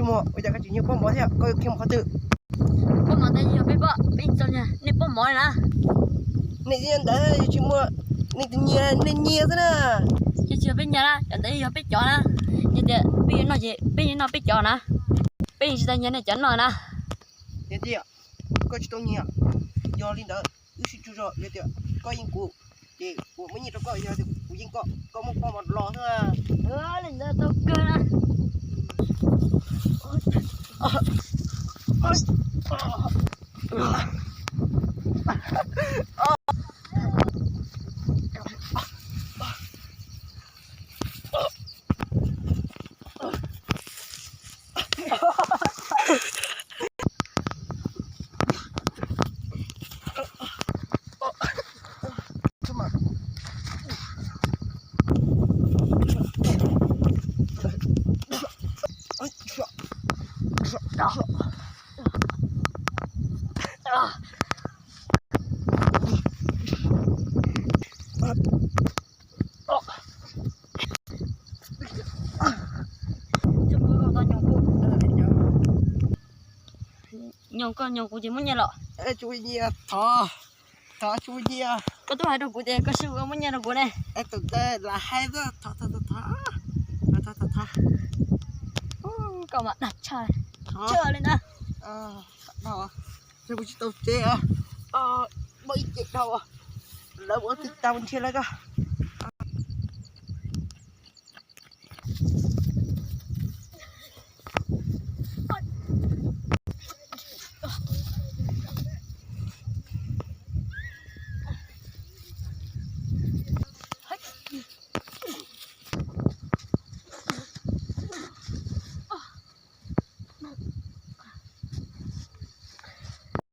Muaj, ua cas koj tsis nyiag pob mov thiab, koj yuav khiav mus qhov twg? Pob mov ntawd yog peb pob, peb tsis tau nyiag nej pob mov li na. Nej ntawd yog tsis muaj, nej tus nyiag nej nyiag xwb na. Yog tsis yog peb nyiag na, cov ntawd yog peb cov na. Yog tias peb yuav noj ces peb yeej noj peb cov na. Peb yeej tsis tau nyiag nej cov noj na. Yog tias koj tsis tau nyiag, yog li ntawd wb sib tsuj zog, yog tias koj yeej kuv, ces kuv muab nyiaj rau koj, yog tias kuv yeej koj, koj muaj pob mov los xwb. Li ntawd tau kawg na. Nyob koj nyob kuv ces muab nyiaj los. Tsis nyiaj, thov, thov tsis nyiaj. Koj twb hais rau kuv tias koj sib hu koj muab nyiaj rau kuv ne. Tus ntawd lam hais, thov, thov, thov, thov, thov. Koj mas dag tshaj, tshaj li ntawd. Kuv tsis tau tsev, muaj ib ce dhau, lawv ua twg tau nrhiav lawv koj.